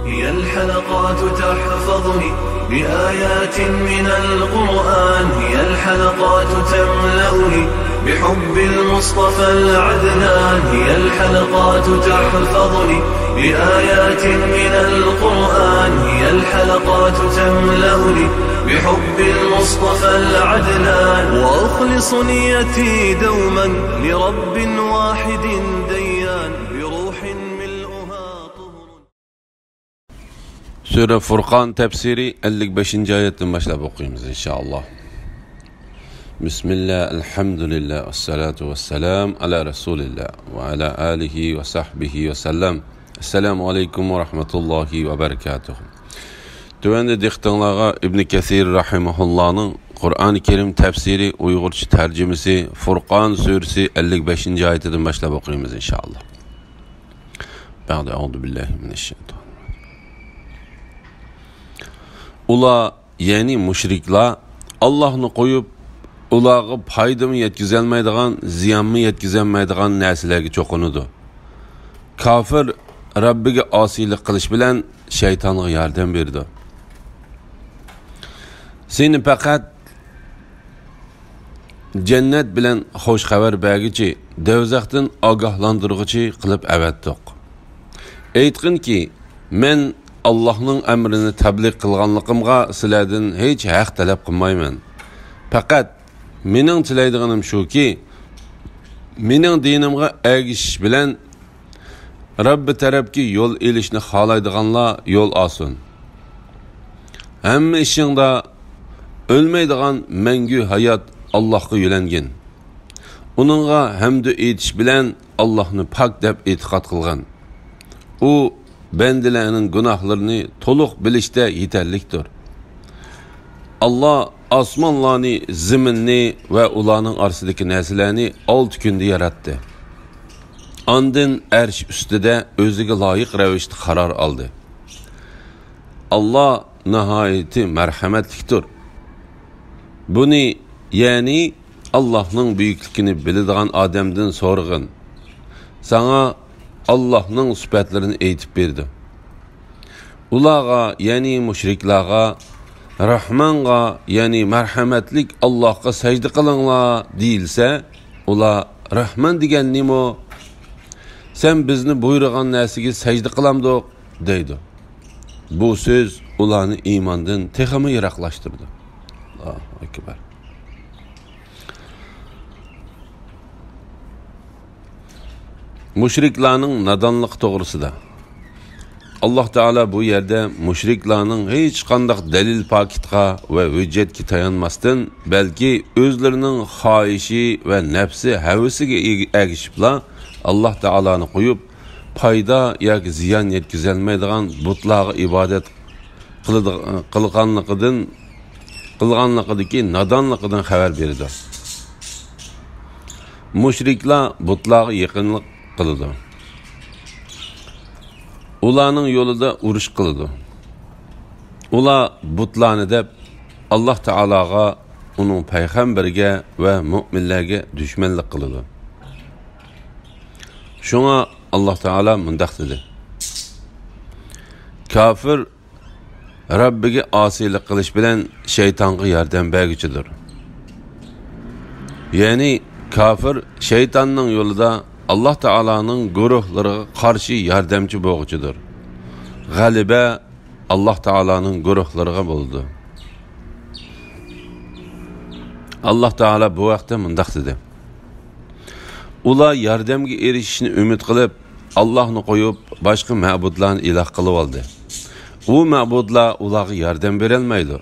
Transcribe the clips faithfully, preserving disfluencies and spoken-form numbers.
هي الحلقات تحفظني بآيات من القرآن، هي الحلقات تملأني بحب المصطفى العدنان، هي الحلقات تحفظني بآيات من القرآن، هي الحلقات تملأني بحب المصطفى العدنان، وأخلص نيتي دوما لرب واحد ديان، بروح ملؤها طهر. سۈرە فۇرقان تەپسىرى ئەللىك بەشىنچى ئايەتتىن باشلاپ ئوقۇيمىز، ئىنشائاللا. بىسمىللا، ئەلھەمدۇلىللا، ۋەسسالاتۇ ۋەسسالامۇ ئەلا رەسۇلىللا ۋە ئەلا ئالىھى ۋە سەھبىھى ۋەسەللەم. ئەسسالامۇ ئەلەيكۇم ۋە رەھمەتۇللاھى ۋە بەرىكاتۇھۇ. تۆۋەندە دىققىتىڭلارغا ئىبنى كەسىر رەھىمەھۇللانىڭ قۇرئانى كەرىم تەپسىرى ئۇيغۇرچە تەرجىمىسى فۇرقان سۈرىسى ئەللىك بەشىنچى ئايىتىدىن باشلاپ ئوقۇيمىز، ئىنشائاللا. بەئدە، ئەئۇزۇ بىللاھى مىنەششەيتانىر رەجىم. ئۇلار، يەنى مۇشرىكلار، ئاللاھنى قويۇپ، ئۇلارغا پايدىمۇ يەتكۈزەلمەيدىغان، زىيانمۇ يەتكۈزەلمەيدىغان نەرسىلەرگە چوقۇنىدۇ. كاپىر رەببىگە ئاسىيلىق قىلىش بىلەن شەيتانغا ياردەم بېرىدۇ. سېنى پەقەت جەننەت بىلەن خوش خەۋەر بەرگۈچى، دوزاختىن ئاگاھلاندۇرغۇچى قىلىپ ئەۋەتتۇق. ئېيتقىنكى، مەن ئاللاھنىڭ ئەمرىنى تەبلىغ قىلغانلىقىمغا سىلەردىن ھېچ ھەق تەلەپ قىلمايمەن. پەقەت مېنىڭ تىلەيدىغىنىم شۇكى، مېنىڭ دىنىمغا ئەگىشىش بىلەن رەببى تەرەپكە يول ئېلىشنى خالايدىغانلار يول ئالسۇن. ھەممە ئىشىڭدا ئۆلمەيدىغان مەڭگۈ ھايات ئاللاھقا يۆلەنگىن. ئۇنىڭغا ھەمدۇ ئېيتىش بىلەن ئاللاھنى پاك دەپ ئېتىقاد قىلغىن. ئۇ بەندىلەرنىڭ گۇناھلىرىنى تولۇق بىلىشتە يېتەرلىكتۇر. ئاللا ئاسمانلارنى، زېمىننى ۋە ئۇلارنىڭ ئارىسىدىكى نەرسىلەرنى ئالتە كۈندە ياراتتى. ئاندىن ئەرش ئۈستىدە ئۆزىگە لايىق رەۋىشتە قارار ئالدى. ئاللا ناھايىتى مەرھەمەتلىكتۇر. بۇنى، يەنى ئاللاھنىڭ بۈيۈكلۈكىنى بىلىدىغان ئادەمدىن سورىغىن. ساڭا ئاللاھنىڭ سۈپەتلىرىنى ئېيتىپ بېرىدۇ. ئۇلارغا، يەنى مۇشرىكلارغا، رەھمانغا، يەنى مەرھەمەتلىك ئاللاھقا سەجدە قىلىڭلار دېيىلسە، ئۇلار، رەھمان دېگەن نېمە؟ سەن بىزنى بۇيرۇغان نەرسىگە سەجدە قىلامدۇق؟ دەيدۇ. بۇ سۆز ئۇلارنى ئىماندىن تېخىمۇ يىراقلاشتۇرىدۇ. ئاللاھۇ ئەكبەر. مۇشرىكلارنىڭ نادانلىقى توغرىسىدا. ئاللاھ تائالا بۇ يەردە مۇشرىكلارنىڭ ھېچقانداق دەلىل پاكىتقا ۋە ھۆججەتكە تايانماستىن، بەلكى ئۆزلىرىنىڭ خاھىشى ۋە نەپسى ھەۋىسىگە ئېگ-، ئەگىشىپلا، ئاللاھ تائالانى قويۇپ، پايدا ياكى زىيان يەتكۈزەلمەيدىغان بۇتلارغا ئىبادەت قىلىدىغ-، قىلغانلىقىدىن، قىلغانلىقىدىكى نادانلىقىدىن خەۋەر بېرىدۇ. مۇشرىكلار بۇتلارغا يېقىنلىق قىلىدۇ. ئۇلارنىڭ يولىدا ئۇرۇش قىلىدۇ. ئۇلار بۇتلارنى دەپ، ئاللاھ تائالاغا، ئۇنىڭ پەيغەمبىرىگە ۋە مۆمىنلەرگە دۈشمەنلىك قىلىدۇ. شۇڭا ئاللاھ تائالا مۇنداق دېدى: كاپىر رەببىگە ئاسىيلىق قىلىش بىلەن شەيتانغا ياردەم بەرگۈچىدۇر. يەنى كاپىر شەيتاننىڭ يولىدا ئاللاھ تائالانىڭ گۇرۇھلىرىغا قارشى ياردەمچى بولغۇچىدۇر. غەلىبە ئاللاھ تائالانىڭ گۇرۇھلىرىغا بولىدۇ. ئاللاھ تائالا بۇ ھەقتە مۇنداق دېدى: ئۇلار ياردەمگە ئېرىشىشنى ئۈمىد قىلىپ، ئاللاھنى قويۇپ، باشقا مەبۇدلارنى ئىلاھ قىلىۋالدى. ئۇ مەبۇدلار ئۇلارغا ياردەم بېرەلمەيدۇ.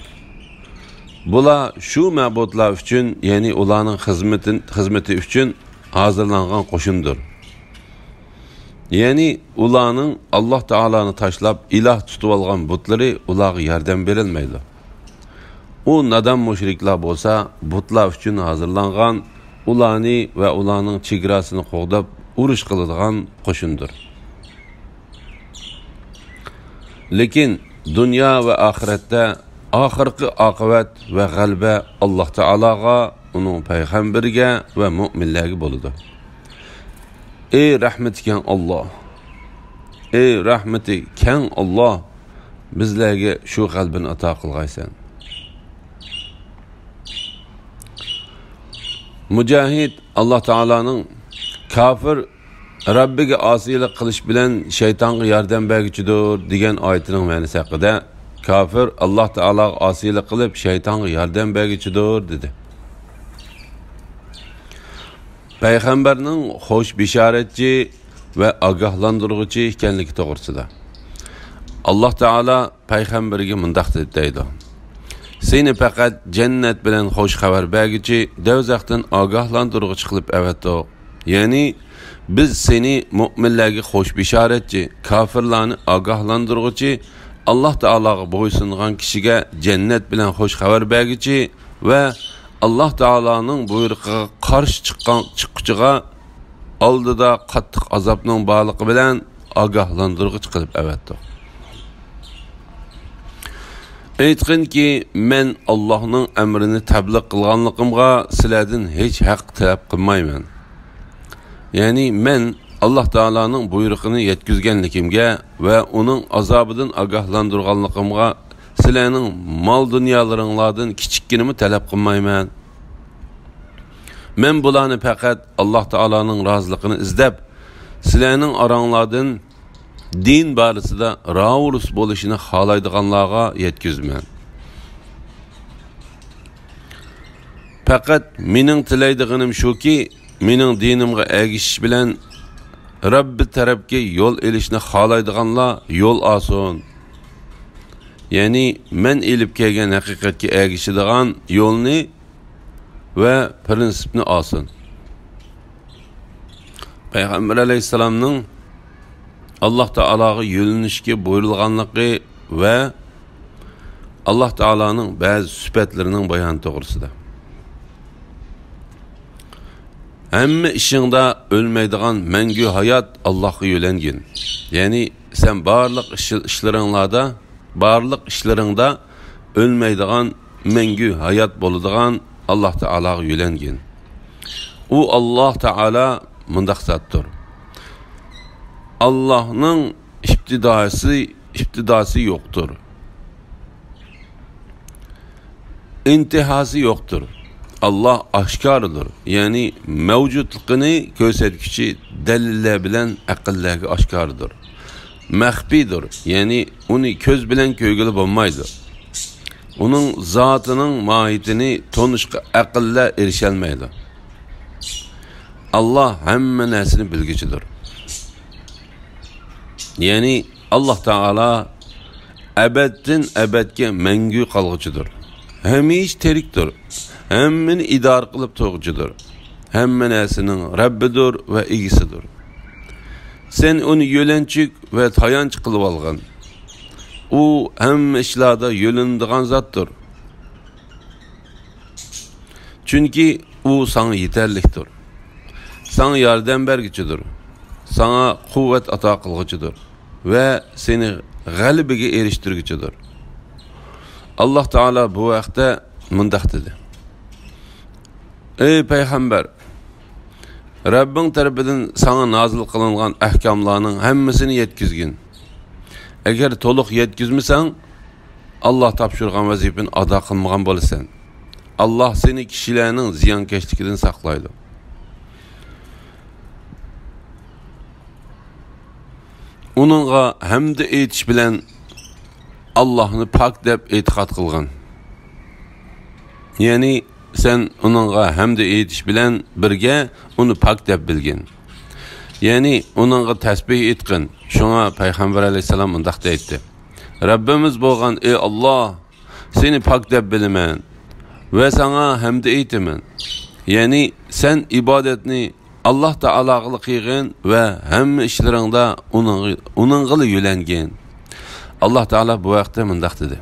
بۇلار شۇ مەبۇدلار ئۈچۈن، يەنى ئۇلارنىڭ خىزمىتى، خىزمىتى ئۈچۈن ھازىرلانغان قوشۇندۇر. يەنى ئۇلارنىڭ ئاللاھ تائالانى تاشلاپ، ئىلاھ تۇتۇۋالغان بۇتلىرى ئۇلارغا ياردەم بېرەلمەيدۇ. ئۇ نادان مۇشرىكلار بولسا، بۇتلار ئۈچۈن ھازىرلانغان، ئۇلارنى ۋە ئۇلارنىڭ چېگراسىنى قوغداپ ئۇرۇش قىلىدىغان قوشۇندۇر. لېكىن دۇنيا ۋە ئاخىرەتتە ئاخىرقى ئاقىۋەت ۋە غەلىبە ئاللاھ تائالاغا، ئۇنىڭ پەيغەمبىرىگە ۋە مۆمىنلەرگە بولىدۇ. ئەي رەھمىتى كەڭ ئاللاھ! ئەي رەھمىتى كەڭ ئاللاھ! بىزلەرگە شۇ غەلىبىنى ئاتا قىلغايسەن. مۇجاھىد ئاللا تائالانىڭ كاپىر رەببىگە ئاسىيلىق قىلىش بىلەن شەيتانغا ياردەم بەرگۈچىدۇر دېگەن ئايىتىنىڭ مەنىسى ھەققىدە، كاپىر ئاللا تائالاغا ئاسىيلىق قىلىپ شەيتانغا ياردەم بەرگۈچىدۇر دېدى. پەيغەمبەرنىڭ خوش بېشارەتچى ۋە ئاگاھلاندۇرغۇچى ئىكەنلىكى توغرىسىدا ئاللا تائالا پەيغەمبىرىگە مۇنداق دەيدۇ: سېنى پەقەت جەننەت بىلەن خوش خەۋەر بەرگۈچى، دەۋزەختىن ئاگاھلاندۇرغۇچى قىلىپ ئەۋەتتۇق. يەنى، بىز سېنى مۆمىنلەرگە خوش بېشارەتچى، كاپىرلارنى ئاگاھلاندۇرغۇچى، ئاللا تائالاغا بويسۇنغان كىشىگە جەننەت بىلەن خوش خەۋەر بەرگۈچى ۋە ئاللا تائالانىڭ بۇيرۇقىغا قارشى چىققان، چىققۇچىغا ئالدىدا قاتتىق ئازابنىڭ بارلىقى بىلەن ئاگاھلاندۇرغۇچى قىلىپ ئەۋەتتۇق. ئېيتقىنكى، مەن ئاللانىڭ ئەمرىنى تەبلىغ قىلغانلىقىمغا سىلەردىن ھېچ ھەق تەلەپ قىلمايمەن. يەنى مەن ئاللا تائالانىڭ بۇيرۇقىنى يەتكۈزگەنلىكىمگە ۋە ئۇنىڭ ئازابىدىن ئاگاھلاندۇرغانلىقىمغا سىلەرنىڭ مال-دۇنيالىرىڭلاردىن كىچىككىنىمۇ تەلەپ قىلمايمەن. مەن بۇلارنى پەقەت ئاللا تائالانىڭ رازىلىقىنى ئىزدەپ، سىلەرنىڭ ئاراڭلاردىن دىن بارىسىدا راۋۇرۇس بولۇشىنى خالايدىغانلارغا يەتكۈزىمەن. پەقەت مېنىڭ تىلەيدىغىنىم شۇكى، مېنىڭ دىنىمغا ئەگىشىش بىلەن رەببى تەرەپكە يول ئېلىشنى خالايدىغانلار يول ئالسۇن. يەنى مەن ئېلىپ كەلگەن ھەقىقەتكە ئەگىشىدىغان يولنى ۋە پىرىنسىپنى ئالسۇن. پەيغەمبەر ئەلەيھىسسالامنىڭ ئاللا تائالاغا يۆلىنىشكە بۇيرۇلغانلىقى ۋە ئاللا تائالانىڭ بەزى سۈپەتلىرىنىڭ بايانى توغرىسىدا. ھەممە ئىشىڭدا ئۆلمەيدىغان مەڭگۈ ھايات ئاللاغا يۆلەنگىن. يەنى سەن بارلىق ئىش-، ئىشلىرىڭلاردا، بارلىق ئىشلىرىڭدا ئۆلمەيدىغان، مەڭگۈ ھايات بولىدىغان ئاللا تائالاغا يۆلەنگىن. ئۇ ئاللا تائالا مۇنداق زاتتۇر. ئاللانىڭ ئىپتىداسى، ئىپتىداسى يوقتۇر. ئىنتىھاسى يوقتۇر. ئاللا ئاشكارىدۇر، يەنى مەۋجۇتلۇقىنى كۆرسەتكۈچى دەلىللەر بىلەن ئەقىللەرگە ئاشكارىدۇر. مەخپىيدۇر، يەنى ئۇنى كۆز بىلەن كۆرگىلى بولمايدۇ. ئۇنىڭ زاتىنىڭ ماھىيىتىنى تونۇشقا ئەقىللەر ئېرىشەلمەيدۇ. ئاللا ھەممە نەرسىنى بىلگۈچىدۇر. يەنى ئاللا تائالا ئەبەدتىن ئەبەدكە مەڭگۈ قالغۇچىدۇر. ھەمىشە تىرىكتۇر. ھەممىنى ئىدارە قىلىپ تۇرغۇچىدۇر. ھەممە نەرسىنىڭ رەببىدۇر ۋە ئىگىسىدۇر. سەن ئۇنى يۆلەنچۈك ۋە تايانچ قىلىۋالغىن. ئۇ ھەممە ئىشلاردا يۆلىنىدىغان زاتتۇر. چۈنكى ئۇ ساڭا يېتەرلىكتۇر. ساڭا ياردەم بەرگۈچىدۇر. ساڭا قۇۋۋەت ئاتا قىلغۇچىدۇر ۋە سېنى غەلىبىگە ئېرىشتۈرگۈچىدۇر. ئاللا تائالا بۇ ھەقتە مۇنداق دېدى: ئەي پەيغەمبەر، رەببىڭ تەرىپىدىن ساڭا نازىل قىلىنغان ئەھكاملارنىڭ ھەممىسىنى يەتكۈزگىن. ئەگەر تولۇق يەتكۈزمىسەڭ، ئاللا تاپشۇرغان ۋەزىپىنى ئادا قىلمىغان بولىسەن. ئاللا سېنى كىشىلەرنىڭ زىيانكەشلىكىدىن ساقلايدۇ. ئۇنىڭغا ھەمدە ئېيتىش بىلەن ئاللاھنى پاك دەپ ئېتىقاد قىلغىن. يەنى سەن ئۇنىڭغا ھەمدە ئېيتىش بىلەن بىرگە ئۇنى پاك دەپ بىلگىن. يەنى ئۇنىڭغا تەسبىھ ئېيتقىن. شۇڭا پەيغەمبەر ئەلەيھىسسالام مۇنداق دەيتتى: رەببىمىز بولغان ئەي ئاللا، سېنى پاك دەپ بىلىمەن ۋە ساڭا ھەمدە ئېيتىمەن. يەنى سەن ئىبادەتنى ئاللا تائالاغىلا قىلغىن ۋە ھەممە ئىشلىرىڭدا ئۇنىڭغا، ئۇنىڭغىلا يۆلەنگىن. ئاللا تائالا بۇ ھەقتە مۇنداق دېدى: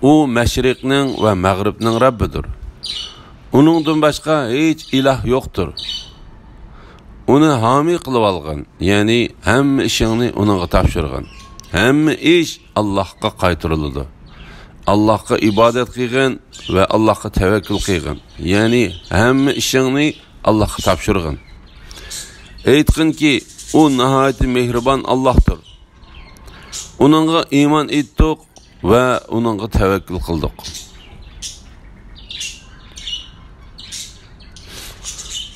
ئۇ مەشرىقنىڭ ۋە مەغرىبنىڭ رەببىدۇر. ئۇنىڭدىن باشقا ھېچ ئىلاھ يوقتۇر. ئۇنى ھامىي قىلىۋالغىن، يەنى ھەممە ئىشىڭنى ئۇنىڭغا تاپشۇرغىن. ھەممە ئىش ئاللاھقا قايتۇرۇلىدۇ. ئاللاھقا ئىبادەت قىلغىن ۋە ئاللاھقا تەۋەككۈل قىلغىن، يەنى ھەممە ئىشىڭنى ئاللاھقا تاپشۇرغىن. ئېيتقىنكى، ئۇ ناھايىتى مېھرىبان ئاللاھتۇر. ئۇنىڭغا ئىمان ئېيتتۇق ۋە ئۇنىڭغا تەۋەككۈل قىلدۇق.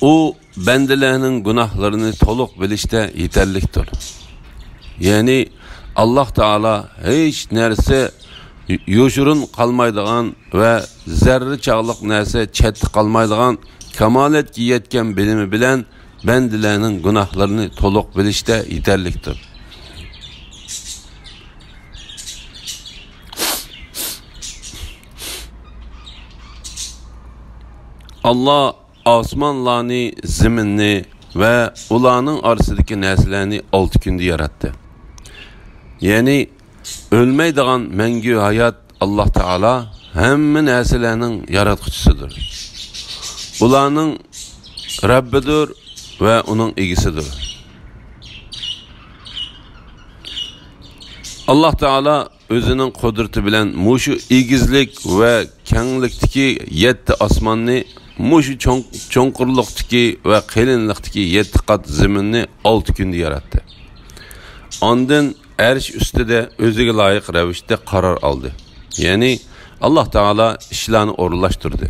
ئۇ بەندىلەرنىڭ گۇناھلىرىنى تولۇق بىلىشتە يېتەرلىكتۇر. يەنى، ئاللاھ تائالا ھېچ نەرسە يوشۇرۇن قالمايدىغان ۋە زەررە چاغلىق نەرسە چەتتە قالمايدىغان، كامالەتكە يەتكەن بىلىمى بىلەن بەندىلەرنىڭ گۇناھلىرىنى تولۇق بىلىشتە يېتەرلىكتۇر. ئاللاھ ئاسمانلارنى، زېمىننى ۋە ئۇلارنىڭ ئارىسىدىكى نەرسىلەرنى ئالتە كۈندە ياراتتى. يەنى ئۆلمەيدىغان مەڭگۈ ھايات ئاللاھ تائالا ھەممە نەرسىلەرنىڭ ياراتقۇچىسىدۇر. ئۇلارنىڭ رەببىدۇر ۋە ئۇنىڭ ئىگىسىدۇر. ئاللاھ تائالا ئۆزىنىڭ قۇدرىتى بىلەن مۇشۇ ئېگىزلىك ۋە كەڭلىكتىكى يەتتە ئاسماننى، مۇشۇ چوڭ-، چوڭقۇرلۇقتىكى ۋە قېلىنلىقتىكى يەتتە قات زېمىننى ئالتە كۈندە ياراتتى. ئاندىن ئەرش ئۈستىدە ئۆزىگە لايىق رەۋىشتە قارار ئالدى. يەنى، ئاللاھ تائالا ئىشلارنى ئورۇنلاشتۇردى.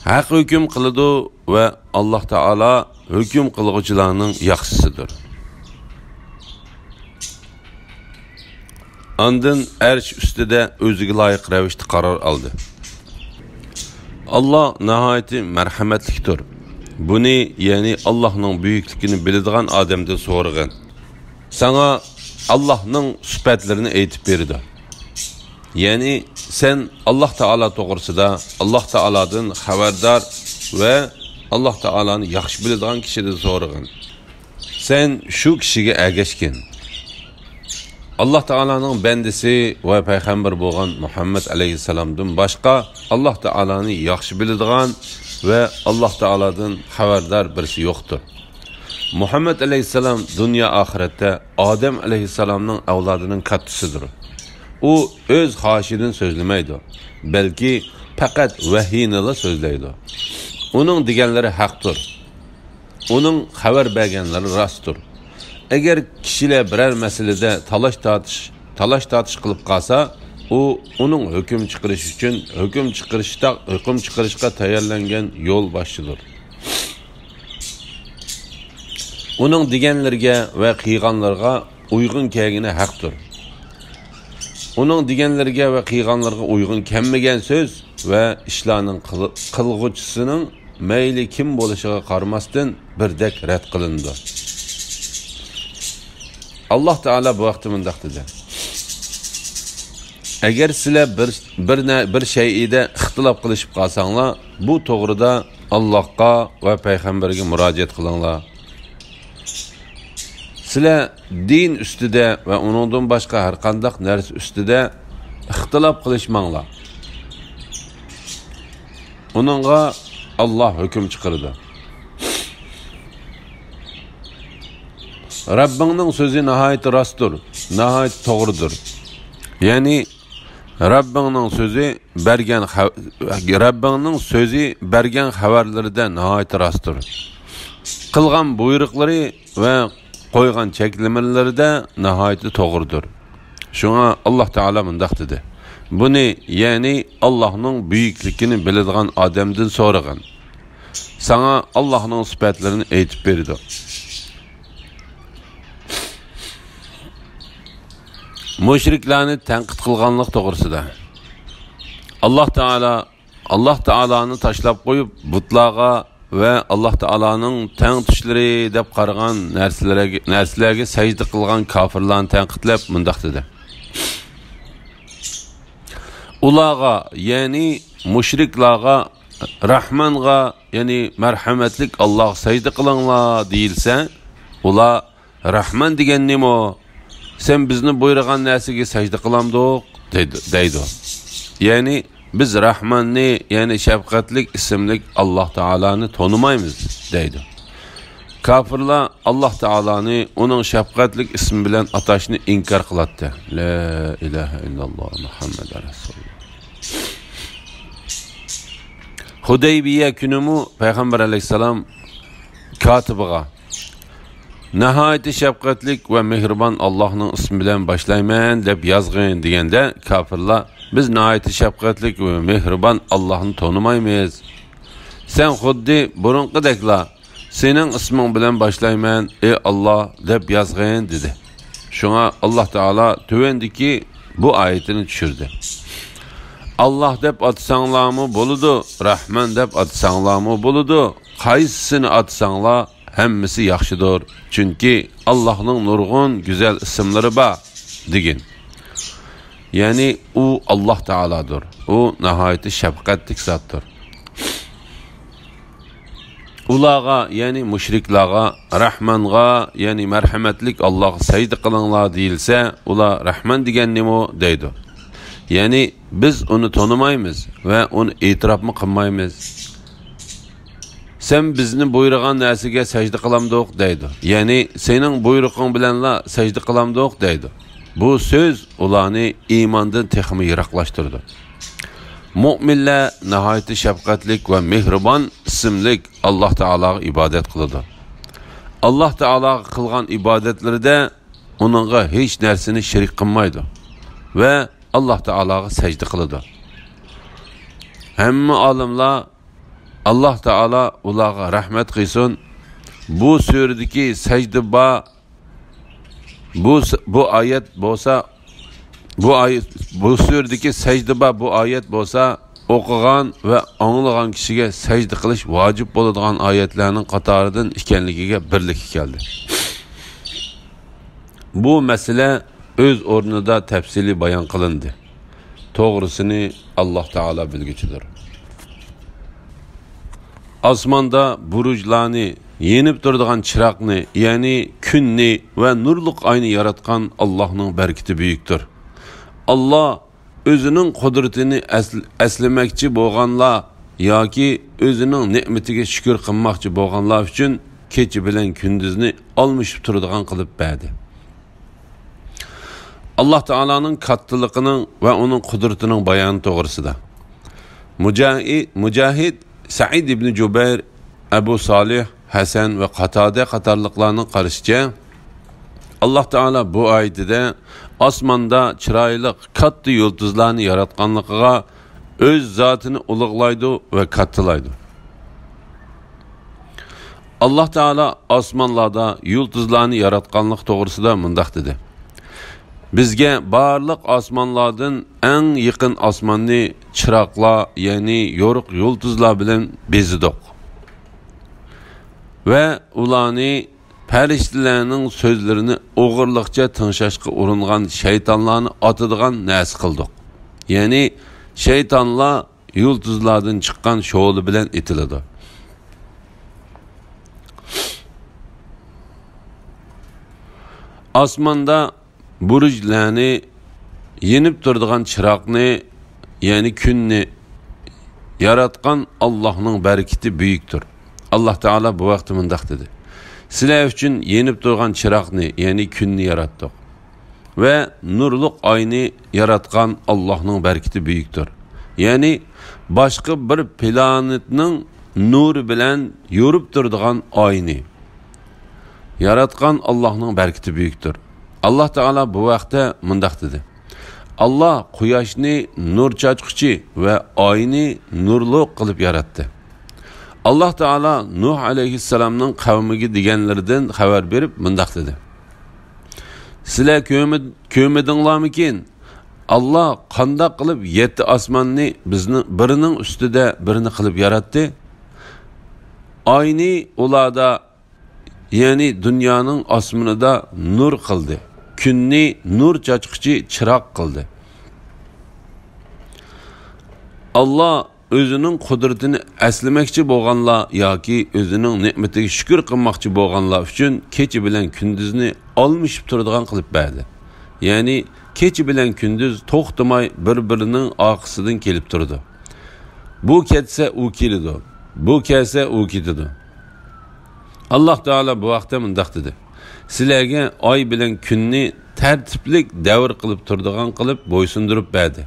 ھەق ھۆكۈم قىلىدۇ ۋە ئاللاھ تائالا ھۆكۈم قىلغۇچىلارنىڭ ياخشىسىدۇر. ئاندىن ئەرش ئۈستىدە ئۆزىگە لايىق رەۋىشتە قارار ئالدى. ئاللاھ ناھايىتى مەرھەمەتلىكتۇر. بۇنى، يەنى ئاللاھنىڭ بۈيۈكلۈكىنى بىلىدىغان ئادەمدىن سورىغىن. ساڭا ئاللاھنىڭ سۈپەتلىرىنى ئېيتىپ بېرىدۇ. يەنى سەن ئاللاھ تائالا توغرىسىدا ئاللاھ تائالادىن خەۋەردار ۋە ئاللاھ تائالانى ياخشى بىلىدىغان كىشىدىن سورىغىن. سەن شۇ كىشىگە ئەگەشكىن. ئاللاھ تائالانىڭ بەندىسى ۋە پەيغەمبىرى بولغان مۇھەممەد ئەلەيھىسسالامدىن باشقا ئاللاھ تائالانى ياخشى بىلىدىغان ۋە ئاللاھ تائالادىن خەۋەردار بىرسى يوقتۇر. مۇھەممەد ئەلەيھىسسالام دۇنيا ئاخىرەتتە ئادەم ئەلەيھىسسالامنىڭ ئەۋلادىنىڭ كاتتىسىدۇر. ئۇ ئۆز خاھىشىدىن سۆزلىمەيدۇ، بەلكى پەقەت ۋەھىينىلا سۆزلەيدۇ. ئۇنىڭ دېگەنلىرى ھەقتۇر. ئۇنىڭ خەۋەر بەرگەنلىرى راستتۇر. ئەگەر كىشىلەر بىرەر مەسىلىدە تالاش-تارتىش، تالاش-تارتىش قىلىپ قالسا، ئۇ ئۇنىڭ ھۆكۈم چىقىرىش ئۈچۈن ھۆكۈم چىقىرىشتا، ھۆكۈم چىقىرىشقا تەييارلانغان يولباشچىدۇر. ئۇنىڭ دېگەنلىرىگە ۋە قىلغانلىرىغا ئۇيغۇن كەلگىنى ھەقتۇر. ئۇنىڭ دېگەنلىرىگە ۋە قىلغانلىرىغا ئۇيغۇن كەلمىگەن سۆز ۋە ئىشلارنىڭ قىل-، قىلغۇچىسىنىڭ مەيلى كىم بولۇشىغا قارىماستىن بىردەك رەت قىلىنىدۇ. ئاللاھ تائالا بۇ ھەقتە مۇنداق دېدى: ئەگەر سىلەر بىر، بىر نە-، بىر شەيئىدە ئىختىلاپ قىلىشىپ قالساڭلار، بۇ توغرىدا ئاللاھقا ۋە پەيغەمبەرگە مۇراجىئەت قىلىڭلار. سىلەر دىن ئۈستىدە ۋە ئۇنىڭدىن باشقا ھەر قانداق نەرسە ئۈستىدە ئىختىلاپ قىلىشماڭلار. ئۇنىڭغا ئاللاھ ھۆكۈم چىقىرىدۇ. رەببىڭنىڭ سۆزى ناھايىتى راستتۇر، ناھايىتى توغرىدۇر. يەنى رەببىڭنىڭ سۆزى بەرگەن خە-، رەببىڭنىڭ سۆزى بەرگەن خەۋەرلىرىدە ناھايىتى راستتۇر. قىلغان بۇيرۇقلىرى ۋە قويغان چەكلىمىلىرىدە ناھايىتى توغرىدۇر. شۇڭا ئاللاھ تائالا مۇنداق دېدى: بۇنى، يەنى ئاللاھنىڭ بۈيۈكلۈكىنى بىلىدىغان ئادەمدىن سورىغىن. ساڭا ئاللاھنىڭ سۈپەتلىرىنى ئېيتىپ بېرىدۇ. مۇشرىكلارنى تەنقىد قىلغانلىق توغرىسىدا. ئاللاھ تائالا، ئاللاھ تائالانى تاشلاپ قويۇپ، بۇتلارغا ۋە ئاللاھ تائالانىڭ تەڭتۇشلىرى دەپ قارىغان نەرسىلەرگە، نەرسىلەرگە سەجدە قىلغان كاپىرلارنى تەنقىدلەپ مۇنداق دېدى: ئۇلارغا، يەنى مۇشرىكلارغا، رەھمانغا، يەنى مەرھەمەتلىك ئاللاھقا سەجدە قىلىڭلار دېيىلسە، ئۇلار، رەھمان دېگەن نېمە؟ سەن بىزنى بۇيرۇغان نەرسىگە سەجدە قىلامدۇق؟ دەيدۇ، دەيدۇ. يەنى، بىز رەھماننى، يەنى شەپقەتلىك ئىسىملىك ئاللاھ تائالانى تونۇمايمىز، دەيدۇ. كاپىرلار ئاللاھ تائالانى ئۇنىڭ شەپقەتلىك ئىسمى بىلەن ئاتاشنى ئىنكار قىلاتتى. لا ئىلاھە ئىللاللاھ، مۇھەممەد رەسۇلۇللاھ. ھۇدەيبىيە كۈنىمۇ پەيغەمبەر ئەلەيھىسسالام كاتىبىغا، «ناھايىتى شەپقەتلىك ۋە مېھرىبان ئاللاھنىڭ ئىسمى بىلەن باشلايمەن» دەپ يازغىن دېگەندە، كاپىرلار: «بىز ناھايىتى شەپقەتلىك ۋە مېھرىبان ئاللاھنى تونۇمايمىز. سەن خۇددى بۇرۇنقىدەكلا سېنىڭ ئىسمىڭ بىلەن باشلايمەن، ئەي ئاللاھ، دەپ يازغىن» دېدى. شۇڭا ئاللاھ تائالا تۆۋەندىكى بۇ ئايىتىنى چۈشۈردى: «ئاللاھ دەپ ئاتىساڭلارمۇ بولىدۇ، رەھمان دەپ ئاتىساڭلارمۇ بولىدۇ. قايسىسىنى ئاتىساڭلار، ھەممىسى ياخشىدۇر. چۈنكى ئاللاھنىڭ نۇرغۇن گۈزەل ئىسىملىرى بار» دېگىن. يەنى ئۇ ئاللاھ تائالادۇر. ئۇ ناھايىتى شەپقەتلىك زاتتۇر. ئۇلارغا، يەنى مۇشرىكلارغا، رەھمانغا، يەنى مەرھەمەتلىك ئاللاھقا سەجدە قىلىڭلار دېيىلسە، ئۇلار رەھمان دېگەن نېمە دەيدۇ. يەنى بىز ئۇنى تونۇمايمىز ۋە ئۇنى ئېتىراپمۇ قىلمايمىز. سەن بىزنى بۇيرۇغان نەرسىگە سەجدە قىلامدۇق دەيدۇ. يەنى سېنىڭ بۇيرۇقۇڭ بىلەنلا سەجدە قىلامدۇق دەيدۇ. بۇ سۆز ئۇلارنى ئىماندىن تېخىمۇ يىراقلاشتۇرىدۇ. مۆمىنلەر ناھايىتى شەپقەتلىك ۋە مېھرىبان ئىسىملىك ئاللاھ تائالاغا ئىبادەت قىلىدۇ. ئاللاھ تائالاغا قىلغان ئىبادەتلىرىدە ئۇنىڭغا ھېچ نەرسىنى شېرىك قىلمايدۇ ۋە ئاللاھ تائالاغا سەجدە قىلىدۇ. ھەممە ئالىملار، ئاللاھ تائالا ئۇلارغا رەھمەت قىلسۇن، بۇ سۈرىدىكى سەجدە بار، بۇ س-، بۇ ئايەت بولسا، بۇ ئايەت، بۇ سۈرىدىكى سەجدە بار بۇ ئايەت بولسا، ئوقۇغان ۋە ئاڭلىغان كىشىگە سەجدە قىلىش ۋاجىپ بولىدىغان ئايەتلەرنىڭ قاتارىدىن ئىكەنلىكىگە بىرلىككە كەلدى. بۇ مەسىلە ئۆز ئورنىدا تەپسىلىي بايان قىلىندى. توغرىسىنى ئاللاھ تائالا بىلگۈچىدۇر. ئاسماندا بۇرۇجلارنى، يېنىپ تۇرىدىغان چىراغنى، يەنى كۈننى ۋە نۇرلۇق ئاينى ياراتقان ئاللاھنىڭ بەرىكىتى بۈيۈكتۇر. ئاللاھ ئۆزىنىڭ قۇدرىتىنى ئەسل-، ئەسلىمەكچى بولغانلار ياكى ئۆزىنىڭ نېمىتىگە شۈكۈر قىلماقچى بولغانلار ئۈچۈن كېچە بىلەن كۈندۈزنى ئالمىشىپ تۇرىدىغان قىلىپ بەردى. ئاللاھ تائالانىڭ كاتتىلىقىنىڭ ۋە ئۇنىڭ قۇدرىتىنىڭ بايانى توغرىسىدا. مۇجاھىد، مۇجاھىد، سەئىد ئىبنى جۇبەير، ئەبۇ سالىھ، ھەسەن ۋە قاتادە قاتارلىقلارنىڭ قارىشىچە، ئاللاھ تائالا بۇ ئايىتىدە ئاسماندا چىرايلىق كاتتا يۇلتۇزلارنى ياراتقانلىقىغا ئۆز زاتىنى ئۇلۇغلايدۇ ۋە كاتتىلايدۇ. ئاللاھ تائالا ئاسمانلاردا يۇلتۇزلارنى ياراتقانلىق توغرىسىدا مۇنداق دېدى: «بىزگە بارلىق ئاسمانلاردىن ئەڭ يېقىن ئاسماننى چىراغلار، يەنى يورۇق يۇلتۇزلار بىلەن بېزىدۇق ۋە ئۇلارنى پەرىشتىلەرنىڭ سۆزلىرىنى ئوغرىلىقچە تىڭشاشقا ئۇرۇنغان شەيتانلارنى ئاتىدىغان نەرسە قىلدۇق.» يەنى شەيتانلار يۇلتۇزلاردىن چىققان شولا بىلەن ئېتىلىدۇ. ئاسماندا بۇرۇجلارنى، يېنىپ تۇرىدىغان چىراغنى، يەنى كۈننى ياراتقان ئاللاھنىڭ بەرىكىتى بۈيۈكتۇر. ئاللاھ تائالا بۇ ھەقتە مۇنداق دېدى: «سىلەر ئۈچۈن يېنىپ تۇرغان چىراغنى، يەنى كۈننى ياراتتۇق ۋە نۇرلۇق ئاينى ياراتقان ئاللاھنىڭ بەرىكىتى بۈيۈكتۇر.» يەنى باشقا بىر پلانېتنىڭ نۇرى بىلەن يورۇپ تۇرىدىغان ئاينى ياراتقان ئاللاھنىڭ بەرىكىتى بۈيۈكتۇر. ئاللاھ تائالا بۇ ھەقتە مۇنداق دېدى: «ئاللاھ قۇياشنى نۇر چاچقۇچى ۋە ئاينى نۇرلۇق قىلىپ ياراتتى.» ئاللاھ تائالا نۇھ ئەلەيھىسسالامنىڭ قەۋمىگە دېگەنلىرىدىن خەۋەر بېرىپ مۇنداق دېدى: «سىلەر كۆرمە-، كۆرمىدىڭلارمىكىن؟ ئاللاھ قانداق قىلىپ يەتتە ئاسماننى بىزنىڭ بىرىنىڭ ئۈستىدە بىرىنى قىلىپ ياراتتى؟ ئاينى ئۇلاردا، يەنى دۇنيانىڭ ئاسمىنىدا نۇر قىلدى، كۈننى نۇر چاچقۇچى چىراغ قىلدى.» ئاللاھ ئۆزىنىڭ قۇدرىتىنى ئەسلىمەكچى بولغانلار ياكى ئۆزىنىڭ نېمىتىگە شۈكۈر قىلماقچى بولغانلار ئۈچۈن كېچە بىلەن كۈندۈزنى ئالمىشىپ تۇرىدىغان قىلىپ بەردى. يەنى كېچە بىلەن كۈندۈز توختىماي بىر-بىرىنىڭ ئارقىسىدىن كېلىپ تۇرىدۇ. بۇ كەتسە ئۇ كېلىدۇ، بۇ كەلسە ئۇ كېتىدۇ. ئاللاھ تائالا بۇ ھەقتە مۇنداق دېدى: «سىلەرگە ئاي بىلەن كۈننى تەرتىپلىك دەۋر قىلىپ تۇرىدىغان قىلىپ بويسۇندۇرۇپ بەردى.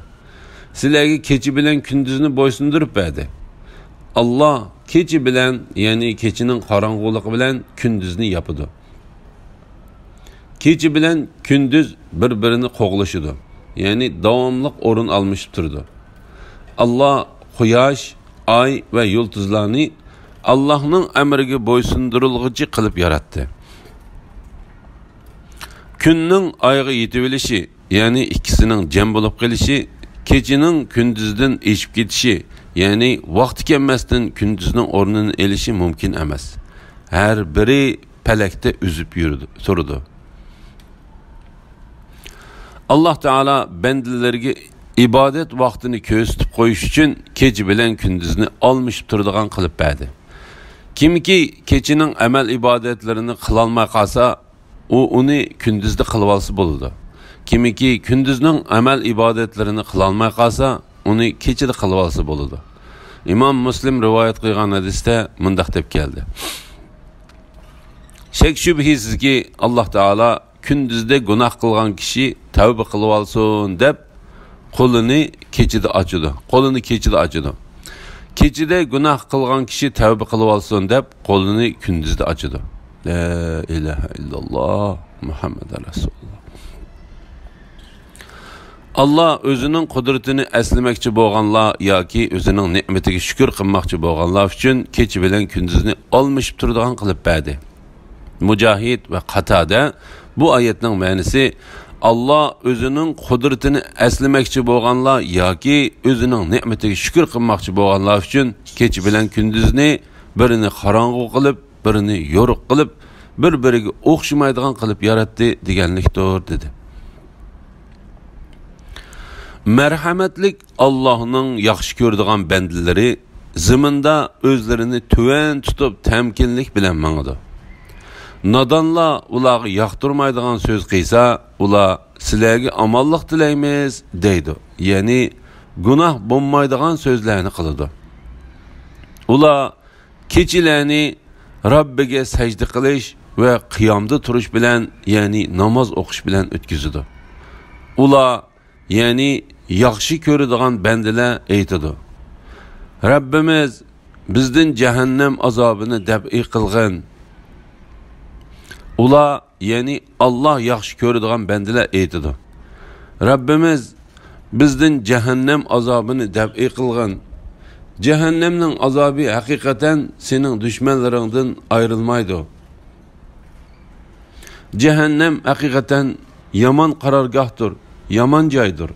سىلەرگە كېچە بىلەن كۈندۈزنى بويسۇندۇرۇپ بەردى.» ئاللاھ كېچە بىلەن، يەنى كېچىنىڭ قاراڭغۇلۇقى بىلەن كۈندۈزنى ياپىدۇ. كېچە بىلەن كۈندۈز بىر-بىرىنى قوغلىشىدۇ، يەنى داۋاملىق ئورۇن ئالمىشىپ تۇرىدۇ. ئاللا قۇياش، ئاي ۋە يۇلتۇزلارنى ئاللاھنىڭ ئەمرىگە بويسۇندۇرۇلغۇچى قىلىپ ياراتتى. كۈننىڭ ئايغا يېتىۋېلىشى، يەنى ئىككىسىنىڭ جەم بولۇپ قېلىشى، كېچىنىڭ كۈندۈزدىن ئېشىپ كېتىشى، يەنى ۋاقتى كەلمەستىن كۈندۈزنىڭ ئورنىنى ئېلىشى مۇمكىن ئەمەس. ھەر بىرى پەلەكتە ئۈزۈپ يۈرىدۇ، تۇرىدۇ. ئاللا تائالا بەندىلىرىگە ئىبادەت ۋاقتىنى كۆرسىتىپ قويۇش ئۈچۈن كېچە بىلەن كۈندۈزنى ئالمىشىپ تۇرىدىغان قىلىپ بەردى. كىمكى كېچىنىڭ ئەمەل ئىبادەتلىرىنى قىلالماي قالسا، ئۇ ئۇنى كۈندۈزدە قىلىۋالسا بولىدۇ. كىمكى كۈندۈزنىڭ ئەمەل ئىبادەتلىرىنى قىلالماي قالسا، ئۇنى كېچىدە قىلىۋالسا بولىدۇ. ئىمام مۇسلىم رىۋايەت قىلغان ھەدىستە مۇنداق دەپ كەلدى: شەك-شۈبھىسىزكى، ئاللا تائالا كۈندۈزدە گۇناھ قىلغان كىشى تەۋبە قىلىۋالسۇن دەپ، قولىنى كېچىدە ئاچىدۇ. قولىنى كېچىدە ئاچىدۇ. كېچىدە گۇناھ قىلغان كىشى تەۋبە قىلىۋالسۇن دەپ، قولىنى كۈندۈزدە ئاچىدۇ. لا ئىلاھە ئىللاللا، مۇھەممەد رەسۇلۇللا. ئاللا ئۆزىنىڭ قۇدرىتىنى ئەسلىمەكچى بولغانلار ياكى ئۆزىنىڭ نېمىتىگە شۈكۈر قىلماقچى بولغانلار ئۈچۈن كېچە بىلەن كۈندۈزنى ئالمىشىپ تۇرىدىغان قىلىپ بەردى. مۇجاھىد ۋە قاتادە بۇ ئايەتنىڭ مەنىسى، ئاللا ئۆزىنىڭ قۇدرىتىنى ئەسلىمەكچى بولغانلار ياكى ئۆزىنىڭ نېمىتىگە شۈكۈر قىلماقچى بولغانلار ئۈچۈن كېچە بىلەن كۈندۈزنى بىرىنى قاراڭغۇ قىلىپ، بىرىنى يورۇق قىلىپ، بىر-بىرىگە ئوخشىمايدىغان قىلىپ ياراتتى دېگەنلىكتۇر، دېدى. مەرھەمەتلىك ئاللاھنىڭ ياخشى كۆرىدىغان بەندىلىرى زېمىندا ئۆزلىرىنى تۆۋەن تۇتۇپ، تەمكىنلىك بىلەن ماڭىدۇ. نادانلار ئۇلارغا ياقتۇرمايدىغان سۆز قىلسا، ئۇلار «سىلەرگە ئامانلىق تىلەيمىز» دەيدۇ، يەنى گۇناھ بولمايدىغان سۆزلەرنى قىلىدۇ. ئۇلار كېچىلەرنى رەببىگە سەجدە قىلىش ۋە قىيامدا تۇرۇش بىلەن، يەنى ناماز ئوقۇش بىلەن ئۆتكۈزىدۇ. ئۇلار، يەنى ياخشى كۆرىدىغان بەندىلەر ئېيتىدۇ: «رەببىمىز، بىزدىن جەھەننەم ئازابىنى دەپئى قىلغىن.» ئۇلار، يەنى ئاللا ياخشى كۆرىدىغان بەندىلەر ئېيتىدۇ: «رەببىمىز، بىزدىن جەھەننەم ئازابىنى دەپئى قىلغىن. جەھەننەمنىڭ ئازابى ھەقىقەتەن سېنىڭ دۈشمەنلىرىڭدىن ئايرىلمايدۇ. جەھەننەم ھەقىقەتەن يامان قارارگاھتۇر، يامان جايدۇر.»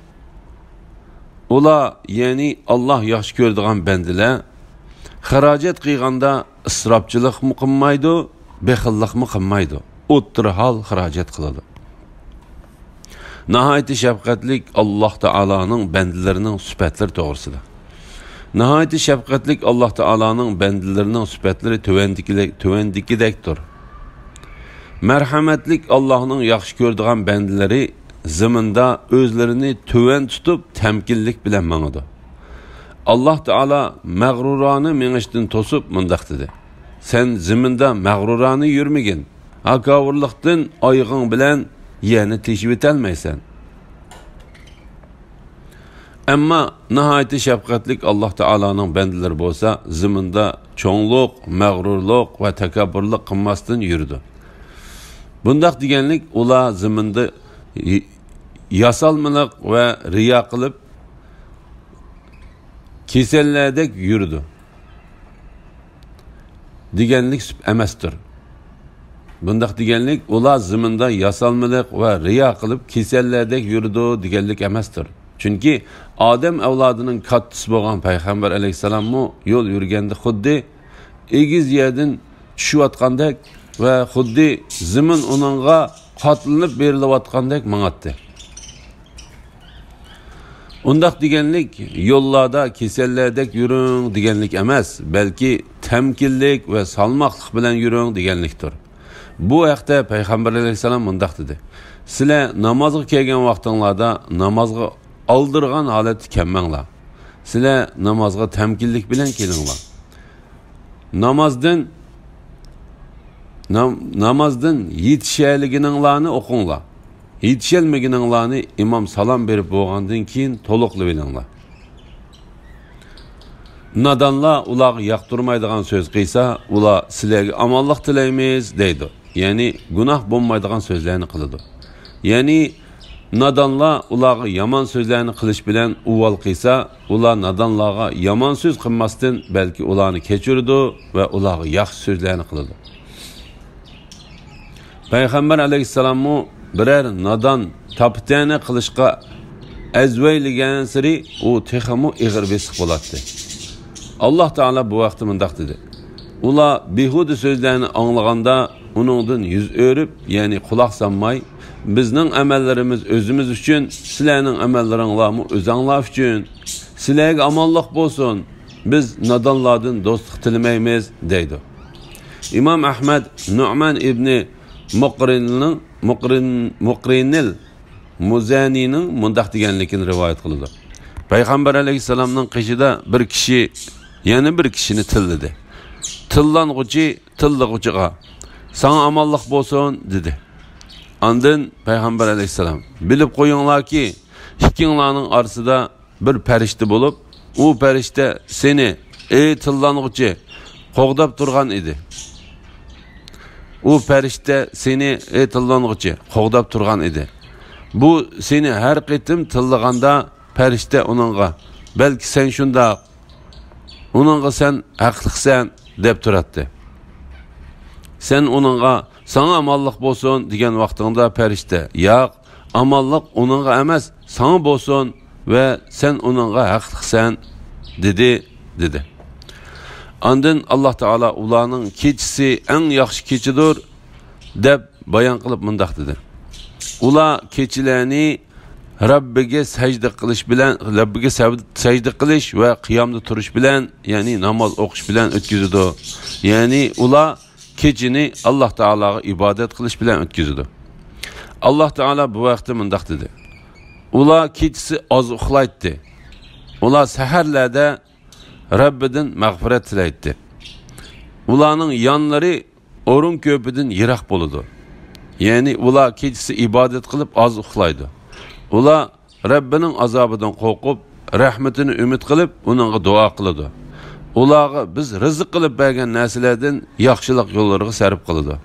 ئۇلار، يەنى ئاللا ياخشى كۆرىدىغان بەندىلەر، خىراجەت قىلغاندا ئىسراپچىلىقمۇ قىلمايدۇ، بېخىللىقمۇ قىلمايدۇ، ئوتتۇرا ھال خىراجەت قىلىدۇ. ناھايىتى شەپقەتلىك ئاللا تائالانىڭ بەندىلىرىنىڭ سۈپەتلىرى توغرىسىدا. ناھايىتى شەپقەتلىك ئاللا تائالانىڭ بەندىلىرىنىڭ سۈپەتلىرى تۆۋەندىكىلەك-، تۆۋەندىكىدەكتۇر. مەرھەمەتلىك ئاللانىڭ ياخشى كۆرىدىغان بەندىلىرى زېمىندا ئۆزلىرىنى تۆۋەن تۇتۇپ، تەمكىنلىك بىلەن ماڭىدۇ. ئاللا تائالا مەغرۇرانە مېڭىشتىن توسۇپ مۇنداق دېدى: «سەن زېمىندا مەغرۇرانە يۈرمىگىن، ھاكاۋۇرلۇقتىن ئايىغىڭ بىلەن يەرنى تېشىۋېتەلمەيسەن.» ئەمما ناھايىتى شەپقەتلىك ئاللا تائالانىڭ بەندىلىرى بولسا زېمىندا چوڭلۇق، مەغرۇرلۇق ۋە تەكەببۇرلۇق قىلماستىن يۈرىدۇ. بۇنداق دېگەنلىك ئۇلار زېمىندا ي-، ياسالمىلىق ۋە رىيا قىلىپ، كېسەللەردەك يۈرىدۇ دېگەنلىك سۈپ-، ئەمەستۇر. بۇنداق دېگەنلىك ئۇلار زېمىندا ياسالمىلىق ۋە رىيا قىلىپ كېسەللەردەك يۈرىدۇ دېگەنلىك ئەمەستۇر. چۈنكى ئادەم ئەۋلادىنىڭ كاتتىسى بولغان پەيغەمبەر ئەلەيھىسسالاممۇ يول يۈرگەندە خۇددى ئېگىز يەردىن چۈشۈۋاتقاندەك ۋە خۇددى زېمىن ئۇنىڭغا قاتلىنىپ بېرىلىۋاتقاندەك ماڭاتتى. ئۇنداق دېگەنلىك يوللاردا كېسەللەردەك يۈرۈڭ دېگەنلىك ئەمەس، بەلكى تەمكىنلىك ۋە سالماقلىق بىلەن يۈرۈڭ دېگەنلىكتۇر. بۇ ھەقتە پەيغەمبەر ئەلەيھىسسالام مۇنداق دېدى: «سىلەر نامازغا كەلگەن ۋاقتىڭلاردا نامازغا ئالدىرىغان ھالەتتە كەلمەڭلار. سىلەر نامازغا تەمكىنلىك بىلەن كېلىڭلار. نامازدىن، نام-، نامازدىن يېتىشەلىگىنىڭلارنى ئوقۇڭلار. يېتىشەلمىگىنىڭلارنى ئىمام سالام بېرىپ بولغاندىن كېيىن تولۇقلىۋېلىڭلار.» نادانلار ئۇلارغا ياقتۇرمايدىغان سۆز قىلسا، ئۇلار «سىلەرگە ئامانلىق تىلەيمىز» دەيدۇ. يەنى گۇناھ بولمايدىغان سۆزلەرنى قىلىدۇ. يەنى نادانلار ئۇلارغا يامان سۆزلەرنى قىلىش بىلەن ئۇۋال قىلسا، ئۇلار نادانلارغا يامان سۆز قىلماستىن، بەلكى ئۇلارنى كەچۈرىدۇ ۋە ئۇلارغا ياخشى سۆزلەرنى قىلىدۇ. پەيغەمبەر ئەلەيھىسسالاممۇ بىرەر نادان تاپا-تەنە قىلىشقا ئەزۋەيلىگەنسېرى ئۇ تېخىمۇ ئېغىر بېسىق بولاتتى. ئاللاھ تائالا بۇ ھەقتە مۇنداق دېدى: ئۇلار بىھۇدە سۆزلەرنى ئاڭلىغاندا ئۇنىڭدىن يۈز ئۆرۈپ، يەنى قۇلاق سالماي، بىزنىڭ ئەمەللىرىمىز ئۆزىمىز ئۈچۈن، سىلەرنىڭ ئەمەللىرىڭلارمۇ ئۆزەڭلار ئۈچۈن. سىلەرگە ئامانلىق بولسۇن، بىز نادانلاردىن دوستلۇق تىلىمەيمىز، دەيدۇ. ئىمام ئەھمەد نۇئمان ئىبنى مۇقرىننىڭ، مۇقرىن، مۇقرىنىل مۇزەنىنىڭ مۇنداق دېگەنلىكىنى رىۋايەت قىلىدۇ. پەيغەمبەر ئەلەيھىسسالامنىڭ قېشىدا بىر كىشى يەنە بىر كىشىنى تىللىدى. تىللانغۇچى تىللىغۇچىغا: «ساڭا ئامانلىق بولسۇن» دېدى. ئاندىن پەيغەمبەر ئەلەيھىسسالام: «بىلىپ قويۇڭلاركى، ئىككىڭلارنىڭ ئارىسىدا بىر پەرىشتە بولۇپ، ئۇ پەرىشتە سېنى، ئەي تىللانغۇچى، قوغداپ تۇرغان ئىدى. ئۇ پەرىشتە سېنى، ئەي تىللانغۇچى، قوغداپ تۇرغان ئىدى. بۇ سېنى ھەر قېتىم تىللىغاندا، پەرىشتە ئۇنىڭغا، بەلكى سەن شۇنداق، ئۇنىڭغا سەن ھەقلىقسەن، دەپ تۇراتتى. سەن ئۇنىڭغا، ساڭا ئامانلىق بولسۇن، دېگەن ۋاقتىڭدا پەرىشتە، ياق، ئامانلىق ئۇنىڭغا ئەمەس، ساڭا بولسۇن ۋە سەن ئۇنىڭغا ھەقلىقسەن، دېدى» دېدى. ئاندىن ئاللاھ تائالا ئۇلارنىڭ كېچىسى ئەڭ ياخشى كېچىدۇر، دەپ بايان قىلىپ مۇنداق دېدى: ئۇلار كېچىلەرنى رەببىگە سەجدە قىلىش بىلەن، رەببىگە سەۋ-، سەجدە قىلىش ۋە قىيامدا تۇرۇش بىلەن، يەنى ناماز ئوقۇش بىلەن ئۆتكۈزىدۇ. يەنى ئۇلار كېچىنى ئاللاھ تائالاغا ئىبادەت قىلىش بىلەن ئۆتكۈزىدۇ. ئاللاھ تائالا بۇ ھەقتە مۇنداق دېدى: ئۇلار كېچىسى ئاز ئۇخلايتتى. ئۇلار سەھەرلەردە رەببىدىن مەغپىرەت تىلەيتتى. ئۇلارنىڭ يانلىرى ئورۇن كۆپىدىن يىراق بولىدۇ. يەنى ئۇلار كېچىسى ئىبادەت قىلىپ ئاز ئۇخلايدۇ. ئۇلار رەببىنىڭ ئازابىدىن قورقۇپ، رەھمىتىنى ئۈمىد قىلىپ، ئۇنىڭغا دۇئا قىلىدۇ. ئۇلارغا بىز رىزىق قىلىپ بەرگەن نەرسىلەردىن ياخشىلىق يوللىرىغا سەرپ قىلىدۇ.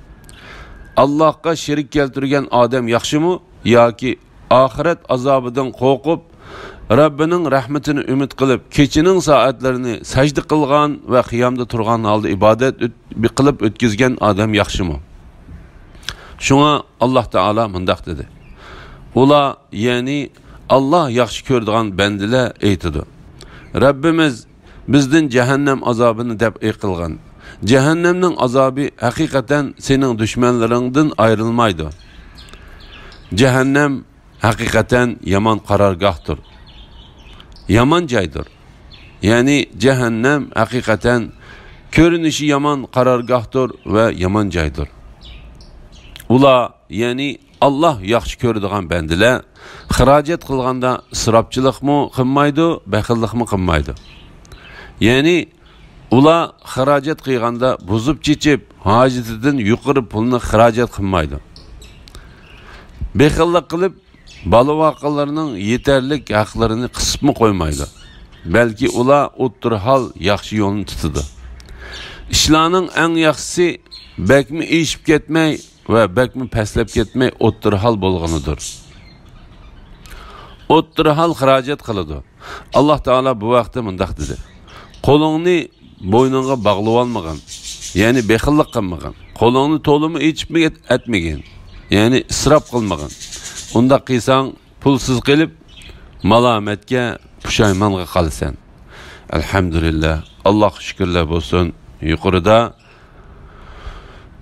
ئاللاھقا شېرىك كەلتۈرگەن ئادەم ياخشىمۇ ياكى ئاخىرەت ئازابىدىن قورقۇپ، رەببىنىڭ رەھمىتىنى ئۈمىد قىلىپ، كېچىنىڭ سائەتلىرىنى سەجدە قىلغان ۋە قىيامدا تۇرغان ھالدا ئىبادەت ئۆت-، قىلىپ ئۆتكۈزگەن ئادەم ياخشىمۇ؟ شۇڭا ئاللاھ تائالا مۇنداق دېدى: ئۇلار، يەنى ئاللاھ ياخشى كۆرىدىغان بەندىلەر ئېيتىدۇ: رەببىمىز بىزدىن جەھەننەم ئازابىنى دەپئى قىلغىن. جەھەننەمنىڭ ئازابى ھەقىقەتەن سېنىڭ دۈشمەنلىرىڭدىن ئايرىلمايدۇ. جەھەننەم ھەقىقەتەن يامان قارارگاھتۇر، يامان جايدۇر. يەنى جەھەننەم ھەقىقەتەن كۆرۈنۈشى يامان قارارگاھتۇر ۋە يامان جايدۇر. ئۇلار، يەنى ئاللاھ ياخشى كۆرىدىغان بەندىلەر خىراجەت قىلغاندا ئىسراپچىلىقمۇ قىلمايدۇ، بەخىللىقمۇ قىلمايدۇ. يەنى ئۇلار خىراجەت قىلغاندا بۇزۇپ چېچىپ، ھاجىتىدىن يۇقىرى پۇلنى خىراجەت قىلمايدۇ. بېخىللىق قىلىپ، بالا-ۋاقالىرىنىڭ يېتەرلىك ھەقلىرىنى قىسىپمۇ قويمايدۇ. بەلكى ئۇلار ئوتتۇرا ھال ياخشى يولنى تۇتىدۇ. ئىشلارنىڭ ئەڭ ياخشىسى بەكمۇ ئېشىپ كەتمەي ۋە بەكمۇ پەسلەپ كەتمەي ئوتتۇرا ھال بولغىنىدۇر. ئوتتۇرا ھال خىراجەت قىلىدۇ. ئاللاھ تائالا بۇ ھەقتە مۇنداق دېدى: قولۇڭنى بوينۇڭغا باغلىۋالمىغىن، يەنى بېخىللىق قىلمىغىن. قولۇڭنى تولىمۇ ئېچىپمۇ ئەت-، ئەتمىگىن، يەنى ئىسراپ قىلمىغىن. ئۇنداق قىلساڭ، پۇلسىز قېلىپ، مالامەتكە، پۇشايمانغا قالىسەن. ئەلھەمدۇلىللا، ئاللاھقا شۈكۈرلەر بولسۇن. يۇقىرىدا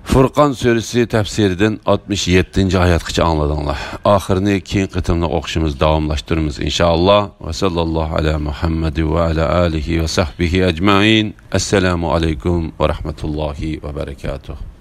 فۇرقان سۈرىسى تەپسىرىدىن ئاتمىش يەتتىنچى ئايەتكىچە ئاڭلىدىڭلار. ئاخىرىنى كېيىنكى قېتىملىق ئوقۇشىمىز داۋاملاشتۇرىمىز، ئىنشائاللا. ۋە ساللاللاھۇ ئەلا مۇھەممەد ۋە ئەلا ئالىھى ۋە سەھبىھى ئەجمەئىن. ئەسسالامۇ ئەلەيكۇم ۋە رەھمەتۇللاھى ۋە بەرەكاتۇھ.